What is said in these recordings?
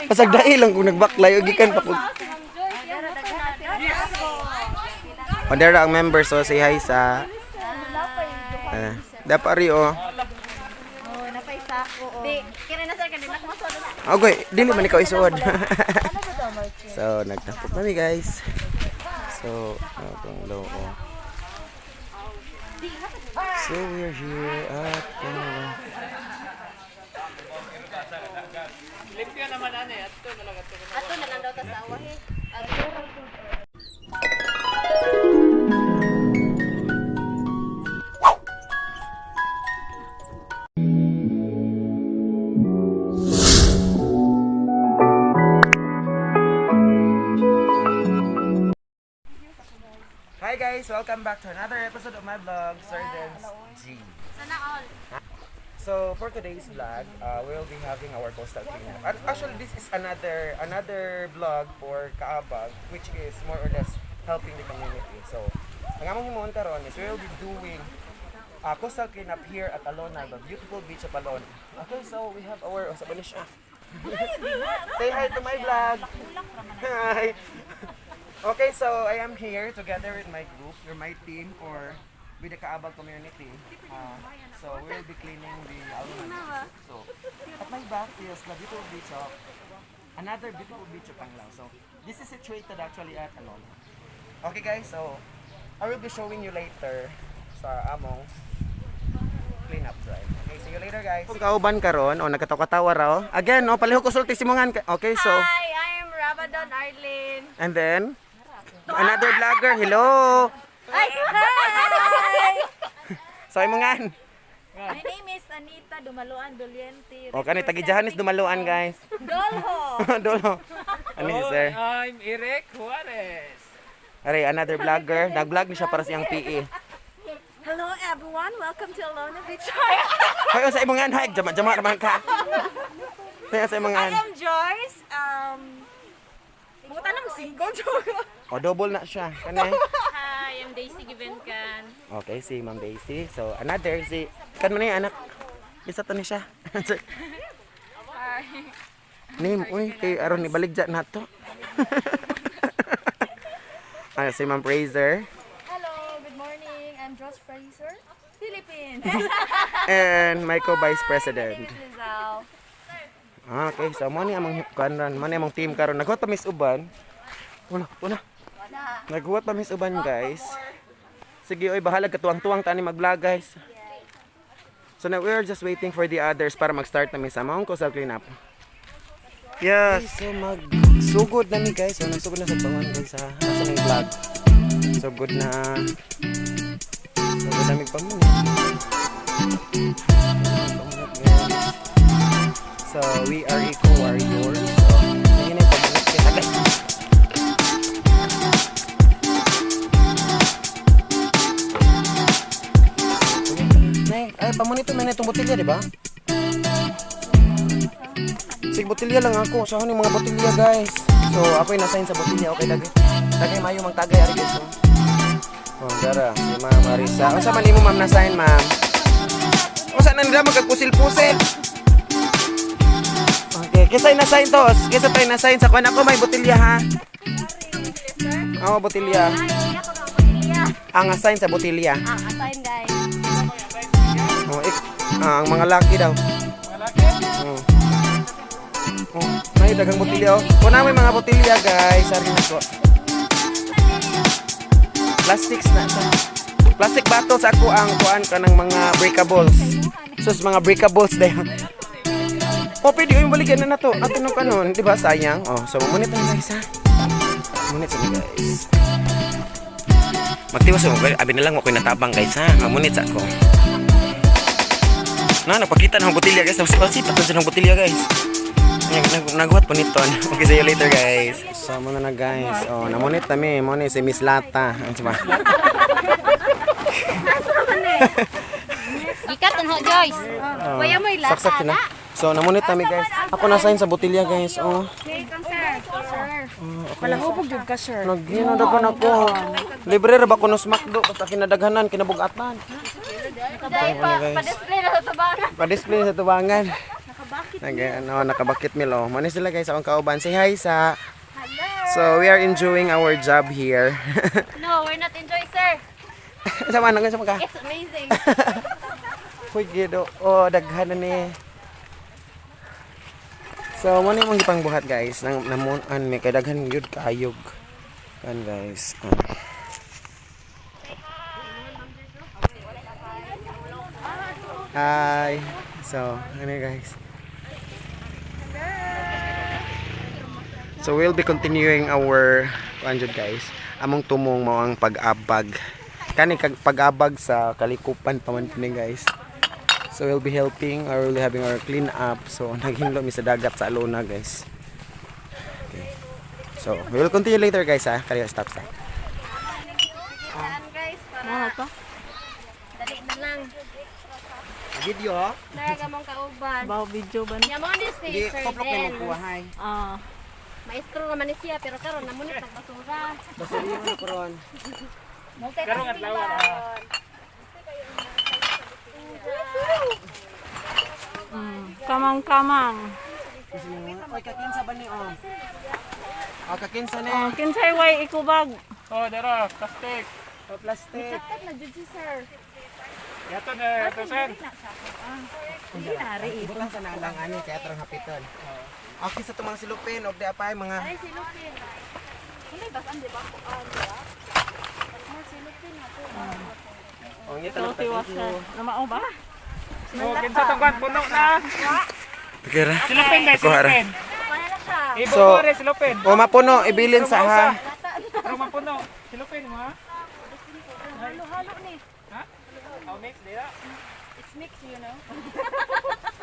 Pasag dahil lang kung nagbaklay o gikan pa ko. Ondera ang member, so say hi sa dapat ri oh. Oh, napay sako. Di, kira na sir, kanina kumasod na. Okay, dili man ikaw isuod. So, nagtapok kami, guys. So, atong low oh. So, we're here at Ato na lang daw ta sa awahe. Hi guys! Welcome back to another episode of my vlog, Sir Dance G. Sana all. So for today's vlog, we will be having our coastal cleanup. Actually, this is another vlog for Kaabag, which is more or less helping the community. So, ang among himuon karon is we will be doing coastal cleanup here at Alona, the beautiful beach of Alona. Okay, so we have our, oh, sa ba siya? Say hi to my vlog. Hi. Okay, so I am here together with my group, or my team, or with the Kaabag community. So we will be cleaning the Alona Beach. So at my back is the beautiful beach of another beautiful beach of Panglao. So this is situated actually at Alona. Okay guys, so I will be showing you later sa among cleanup drive. Okay, see you later, guys. Kung kauban karon o nagkatawa-tawa raw. Again, oh, palihog ko sulti simongan. Okay, so Hi, I am Rabadon Arlene. And then another vlogger. Hello. Ay, hi! So imongan. My name is Anita Dumaluan Doliente. O kani tagijahan is Dumaluan, guys. Dolho. Dolo. Ano si sir? I'm Eric Juarez. Aray, another vlogger. Nag-vlog ni siya para sa iyang PE. Hello everyone, welcome to Alona Beach. Hoy, sa imongan, hay, jama-jama naman ka. Hoy, sa imongan. I am Joyce. Buta lang single joke. O double na siya. Kani. Hi, I'm Daisy Givencan. Okay, si Ma'am Daisy. So, another si kan man ni anak. Isa to ni siya. Name, uy, kay aron ibalik dyan na to. Ay, si Ma'am Fraser. Hello, good morning. I'm Josh Fraser, Philippines. And my co-vice president. Lizelle. Ah, okay, so mo ni among kuan mo ni among team karon. Naghuwat pa mis uban. Wala, wala. Naghuwat pa mis uban, guys. Sige, oy, bahala katuwang-tuwang tani mag-vlog, guys. So now we are just waiting for the others para mag-start na mi sa among coastal cleanup. Yes. So magsugod na mi, guys. So nagsugod na sa bangon, guys, ha. Asa ning vlog. Sugod na. Sugod na mi pamunit. So we are eco warriors. So yun yung pamunit kay tagay. Nay, ay pamunito man itong botilya, di ba? Sige, botilya lang ako. Sa yung mga botilya, guys. So, ako yung nasign sa botilya. Okay, dagay. Dagay mayo magtagay ari, guys. Oh, oh dara, si Ma'am Marisa. Unsa man nimo, ma'am, na-sign, ma'am? Unsa na nila magkapusil-pusil? Okay, kisa yung na-sign to. Kisa tayo na-sign sa kuan ako may botilya ha. Oo, botilya. Ay, ako ng botilya. Ang assign sa botilya. Ah, assign guys. Oh, ang mga laki daw. Oh. Oh, may daghang botilya oh. Kuna may mga botilya, guys. Sorry na ko. Plastics na siya. Plastic bottles ako ang kuan kanang mga breakables. Sus, mga breakables dayon. Oh, pwede yung baligyan na nato. Ato nung kanon, di ba? Sayang. Oh, so mamunit na guys ha. Mamunit sa mi, guys. Magtiwas mo, abi na lang ako natabang, guys ha. Mamunit sa ako. Na, nagpakita ng botilya, guys. Nagsipat na siya ng botilya, guys. Naghuwat po nito. Okay, see you later, guys. So, muna na, guys. Oh, namunit kami. Muna si Miss Lata. Ano ba? Gikat ho, Joyce. Waya mo ilata. Saksak na. So, namunit kami, guys. Ako na-sign sa botilya, guys. Oh. Sir. Palahubog jud ka, sir. Naghinadagan ako. Libre ra ba ko no McDo? Basta kinadaghanan, kinabugatan. Dahil pa, pa-display na sa tabangan. Pa-display sa tubangan. Nag ano, naka-bucket meal oh. Mao ni sila, guys, akong kauban. Say hi sa. So we are enjoying our job here. No, we're not enjoy, sir. Sama nang sama ka. It's amazing. Uy, gido. Oh, daghan na ni. So, mo ni mong gipangbuhat, guys. Nang namuan mi kay daghan gyud kaayog. Kan, guys. Ah. Hi. So, ano, guys? So, we'll be continuing our kuan jud, guys. Among tumong mao ang pag-abag. Kani kag pag-abag sa kalikupan pa man kini, guys. So we'll be helping or we'll be having our clean up. So naghinlo mi sa dagat sa Alona, guys. Okay. So we will continue later, guys, ha. Kaya stop sa. Saan, guys, para dali na lang. Video. Naraga mong kauban. Baw video ba na? Nya mo ni si Di Sir poplok ni Den. mo kuha hay. Ah. Maestro naman ni siya pero karon namunit nagbasura. Basta di mo karon. Karong adlaw na. Kamang-kamang. Oy, kakinsa ba ni oh? Oh, kakinsa ni. Oh, kinsay way ikubag. Oh, dara, plastic. Oh, plastic. Na jud si sir. Yato na, ito, sir. Butang sa nalang ani kaya tarong hapiton. Okay sa tumang silupin og di apay mga Ay, silupin. Kulay basan di ba? Ah, di ba? More silupin na to. Oh, ngita So, lang. tiwasa. Namao ba? Oh, kinsa tong kwan, puno na. Tira. Silupin, guys, Ako, ara. silupin. Wala na siya. Ibo So- mo rin, silupin. Oh, mapuno ibilin sa ha. Pero mapuno. Silupin mo, ha? Halo-halo ni. Ha? Oh, mix, di na. It's mixed.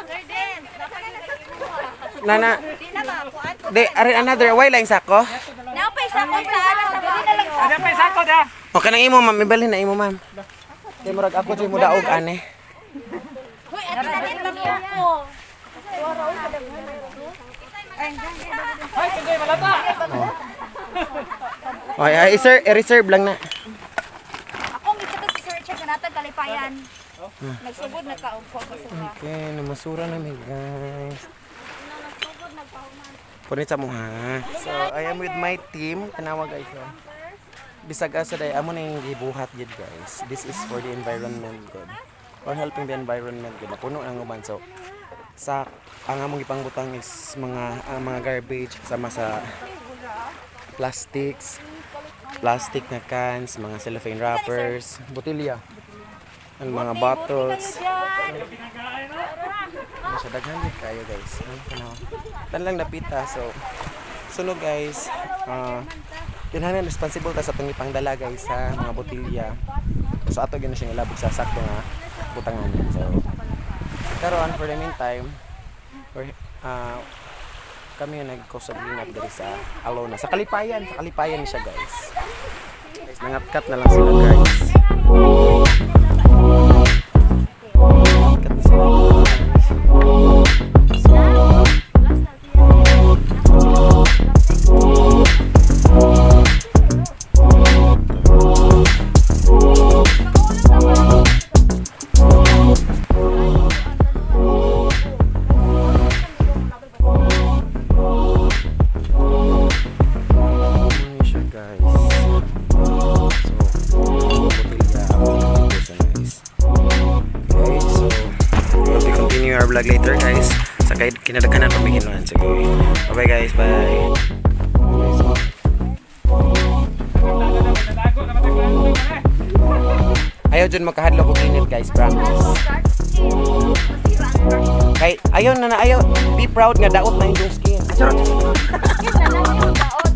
Sir Den, baka na sa kuha. Nana, Di na ba kuan? di ari another way lang sako. Naopay sa ko sa ana sa bahay. Ada pa sako da. Okay nang imo, ma'am, ibalhin na imo, ma'am. Kay murag ako jud mo daog ane. Hoy, ate na rin ko. Hoy, tungoy malata. Oy, ay sir, i-reserve lang na. Ako mikita si Sir Richard kanatag kalipayan. Nagsugod na ka og kuha basura. Okay, namasura na mi, guys. Punit sa mo ha. So, I am with my team. Tanawa, guys. Oh. Bisag asa day amo na yung gibuhat gid, guys. This is for the environment good. Or helping the environment good. Napuno ang uban so sa ang among gipangbutang is mga ang mga garbage sama sa plastics, plastic na cans, mga cellophane wrappers, botilya, ang mga bottles. Ano siya, daghan gid kayo, guys. Ano, ano. Tan lang napita so sunod, guys. Ah, kinahanglan responsible ta sa atong ipangdala, guys, sa mga botilya. So ato gyud na siyang ilabog sa sakto nga butangan. So karon for the meantime, we're, kami yung nag-coastal clean up diri sa Alona. Sa Kalipayan siya, guys. Guys, nangatkat na lang sila, guys. Nangatkat na sila, guys. So, ano siya, guys. So, botilya ako siya, guys. Okay, so we'll be continue our vlog later, guys. Sa kahit kinadaghanan pa may ginuan. Sige. Bye bye, guys. Bye. Natago na mataglan eh. Ayaw dyan makahadlok og init, guys, promise. Dark skin. Masira ang dark skin. Kay ayaw na na ayaw be proud nga daot na inyong skin. Ah, charot. Na lang yung daot.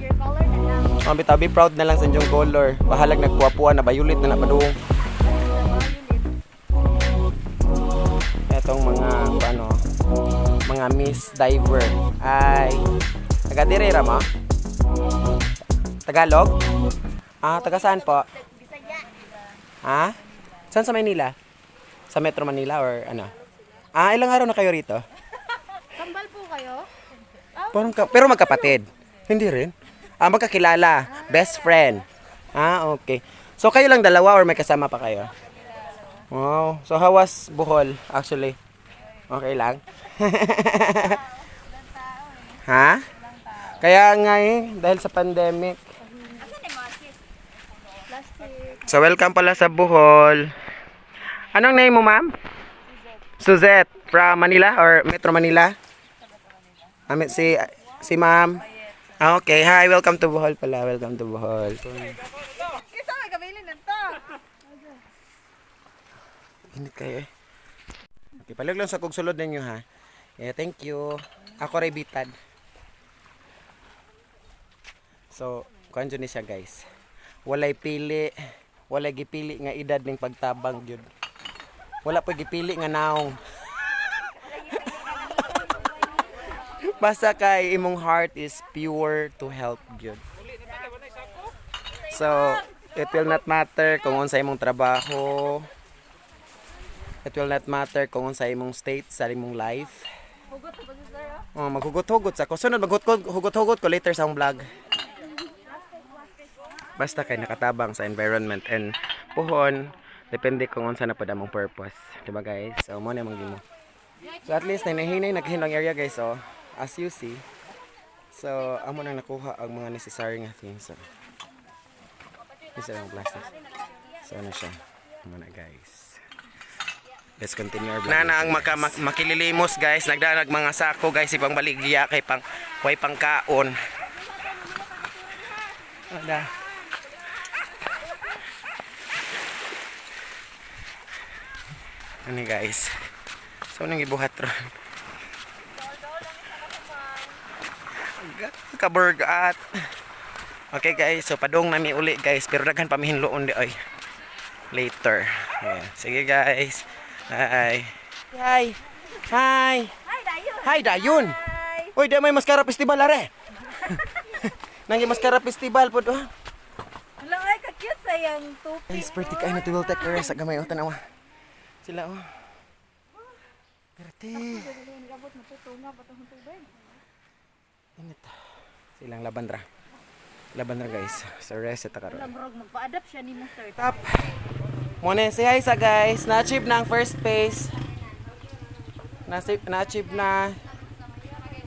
Your color na lang. Mga bitaw, be proud na lang sa inyong color. Bahalag nagpuwa-puwa na violet na napadung. Etong mga ano, mga Miss Diver ay taga dire ra mo? Tagalog? Ah, taga saan po? Ha? Saan sa Manila? Sa Metro Manila or ano? Ah, ilang araw na kayo rito? Kambal po kayo? Parang ka, pero magkapatid. Hindi rin. Ah, magkakilala. Best friend. Ah, okay. So kayo lang dalawa or may kasama pa kayo? Wow. So how was Bohol actually? Okay lang? Ha? Kaya nga eh, dahil sa pandemic. So welcome pala sa Bohol. Anong name mo, ma'am? Suzette. From Manila or Metro Manila? Amit si si ma'am. Ah, okay, hi, welcome to Bohol pala. Welcome to Bohol. Kisa may kabilin na to. Init kayo eh. Okay, palag lang sa kugsulod ninyo ha. Yeah, thank you. Ako ray bitad. So, kuan ni siya guys. Walay pili, walay gipili nga edad ning pagtabang gyud. Wala pa gipili nga naong. Basta kay imong heart is pure to help gyud. So, it will not matter kung unsa imong trabaho. It will not matter kung unsa imong state sa imong life. Oh, maghugot-hugot sa ko. Sunod maghugot-hugot ko later sa akong vlog. Basta kay nakatabang sa environment and puhon, depende kung unsa na pud among purpose. Diba guys? So mo na among gimo. So at least nahinay naghinong area guys oh. As you see. So amo nang nakuha ang mga necessary nga things. So, isa lang plastic. So ano siya? Mo na guys. Let's continue our vlog. Nana ang maka, makililimos guys, nagdanag mga sako guys ipang baligya kay pang way pangkaon. Ada. Ano guys? So anong gibuhat ron? Kaburgat. Okay guys, so padong nami uli guys, pero daghan pa mihinloon di ay later. Ayan. Sige guys. Hi. Hi. Hi. Hi, dayon. Hi dayon. Hi. Uy, di may mascara festival are. Nangi mascara festival pod ah. Wala ay ka-cute sa iyang tupi. Guys, perti kayo na will take a rest sa gamay oh tanawa. Sila oh. Perti. Init. Silang laban ra. Laban ra guys. So rest ta karon. Murag magpa-adapt siya nimo sir. Top. Muna say hi sa guys. Na-achieve na ang first phase. Na-achieve na.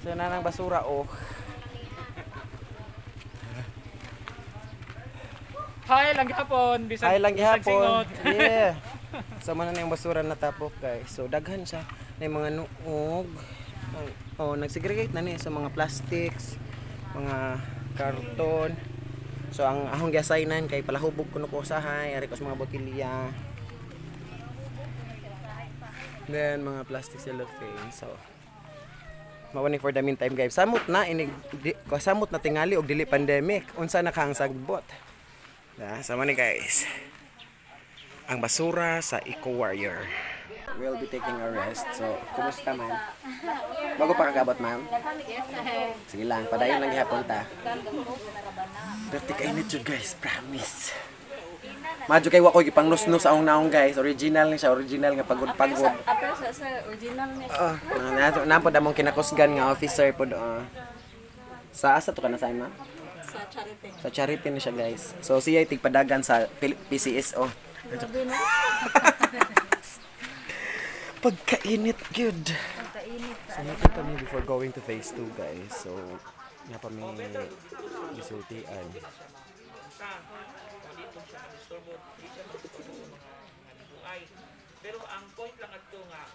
So na ng basura oh. Hi lang gihapon, bisag Ay lang bisag gihapon. singot. Yeah. So muna na yung basura na tapok guys. So daghan siya na yung mga nuog. Oh, nagsegregate na ni sa mga plastics, mga karton. So ang ahong giassignan kay palahubog kuno ko usahay, ari ko sa mga botilya. Then mga plastic cellophane. So mao ni for the meantime guys. Samot na inig di, samot na tingali og dili pandemic. Unsa na ka ang sagbot? Na, sama ni guys. Ang basura sa Eco Warrior. We'll be taking a rest. So, kumusta ma'am? Bago pa kagabot ma'am? Sige lang, padayon lang gihapon ta. Pero kainit yun guys, promise. Madyo kay wa koy gipanglusnos sa akong naong guys. Original ni siya, original nga pagod-pagod. Apel sa sa original ni. Ah, na na pod among kinakusgan nga officer pod ah. Sa asa to ka na sa ma'am? Sa charity. Sa charity na siya guys. So siya ay tigpadagan sa PCSO. Pagkainit good. Pagkainit. So meeting kami before going to phase 2 guys. So nga pa may gisultian. Pero ang point lang adto nga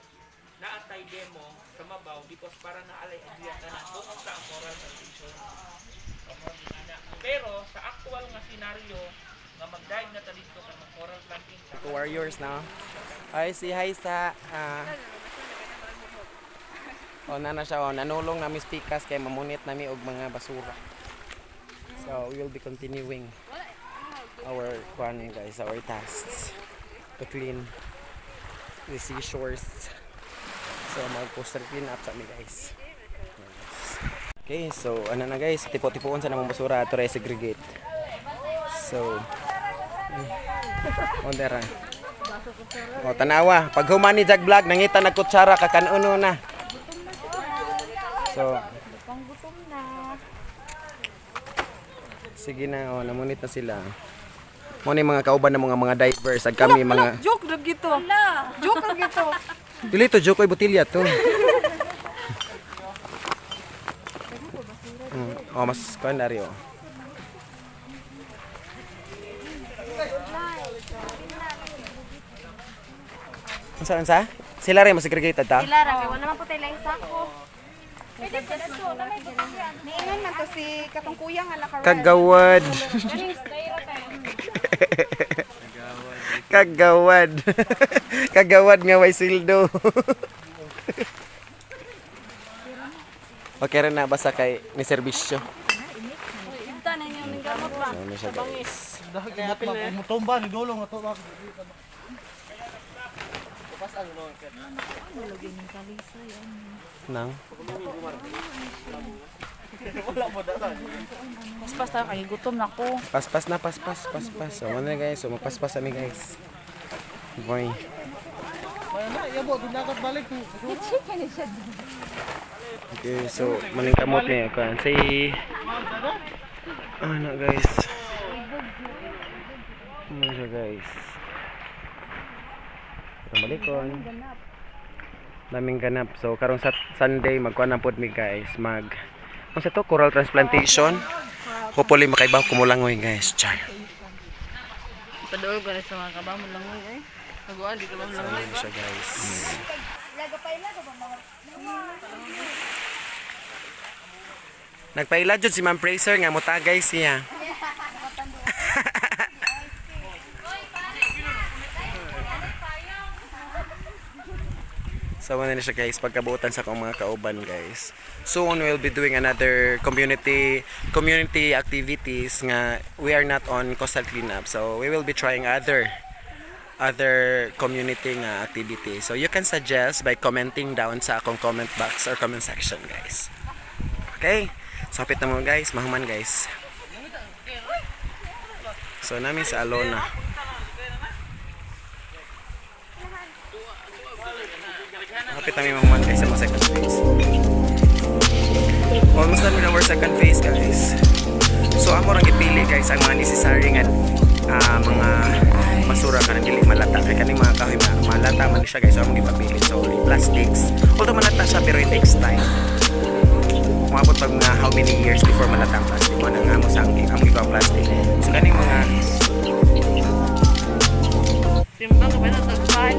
naatay demo sa mabaw because para naalay idea na kung unsa ang moral transition. Pero sa actual nga scenario nga mag-dive na ta dito kay mag coral planting ta. Eco Warriors na. Hi, si hi sa ah. Oh, nana siya oh, nanulong nami speakers kay mamunit nami og mga basura. So, we will be continuing our kuan guys, our tasks to clean the seashores. So, mag-coastal clean up sa mi guys. Yes. Okay, so ano na guys, tipo-tipuon sa namong basura ato ra segregate. So, oh, dera. O, tanawa. Pag human ni Jag Vlog, nangita nagkutsara, kakanuno na. So, Panggutom na. sige na, oh, namunit na sila. Mo ni mga kauban ng mga divers ag kami mga Joke lang gito. Joke lang gito. Dili to joke oy, botilya to. Oh, mas kuan na rin, oh. Unsa, unsa? Sila rin masegregated ta? Sila ra kay wala man po tayo laing sako. Pwede pa na to. Na may botilya. Niingon man to si katong kuya nga naka Kagawad. Kagawad. Kagawad nga way sildo. Okay rin na basta kay ni serbisyo. Ibta na inyong ninggamot ba? So, ano siya, guys. Mutumba ni dulong ato ba. Nang Paspas tayo kay gutom na ko. Paspas na, paspas, paspas. So, ano na guys? So, magpaspas kami, guys. Boy. Na yabo dunakat balik. Okay, so, maning kamot niya. Kuan. Say, ano guys? Ano siya, guys? Balikon. Daming ganap. So, karong sa Sunday, magkuan na pod mi guys. Mag, ano sa to? Coral transplantation. Hopefully, makaibaw kumulangoy guys. Char. Paduol ko na sa mga kabamo lang eh. Naguan di ka ba So, ano siya guys. Nagpaila jud si Ma'am Fraser nga mutagay siya. So ano na siya guys, pagkabuotan sa akong mga kauban guys. Soon we'll be doing another community community activities nga we are not on coastal cleanup. So we will be trying other other community nga activity. So you can suggest by commenting down sa akong comment box or comment section guys. Okay? So hapit na mo guys, mahuman guys. So namin sa Alona. Hapit namin mahuman guys sa mga second phase. Almost done with our second phase guys. So amo rang gipili guys ang mga necessary nga mga basura kanang dili malata kay kaning mga kahoy malata man siya guys, so among gipapili. So plastics, although malata siya pero it takes time, umabot pag mga how many years before malata ang plastic mo nang amo sa ang among gigawang plastic. So kaning mga Timbang ka ba na tagpay?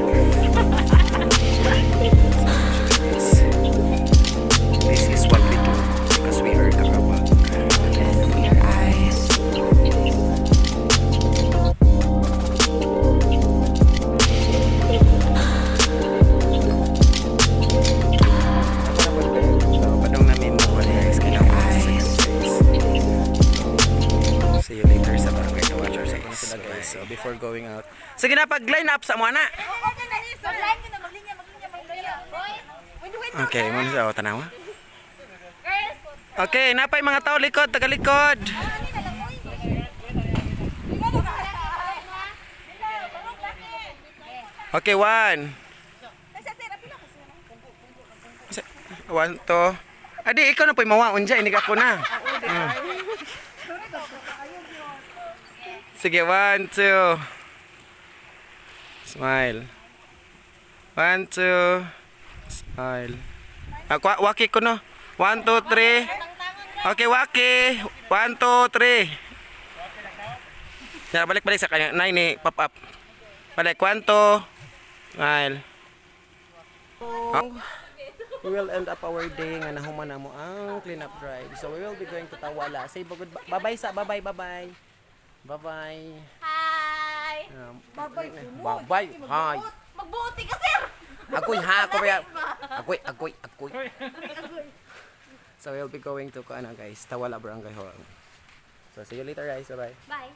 This is what we do because we are kakabag. So, padong namin mo guys, kailangan ko sa second phase. See you later sa barangay Tawajar guys. Guys. So, before going out. Sige na, pag-line up sa mga na! Magline ko na, maglinya, maglinya, maglinya. Okay, mo na siya. O, tanawa. Okay, napay mga tao likod, tagalikod. Okay, one. One, two. Adi, ikaw na po'y mawaon dyan. Inig ako na. Sige, one, two. Smile. One, two. Smile. Ah, waki ko no. One, two, three. Okay, waki. One, two, three. Ya, balik-balik sa kanya. Nine, eh, pop up. Balik, one, two. Smile. Oh. We will end up our day nga nahuman na mo ang clean up drive. So we will be going to Tawala. Say bye-bye sa bye-bye, bye-bye. Bye-bye. Hi! Bye-bye. Bye-bye. Hi. Magbuti ka, sir! Agoy ha, ako ba? Agoy, agoy, agoy. So we'll be going to ano guys, Tawala Barangay Hall. So see you later guys. Bye-bye. Bye.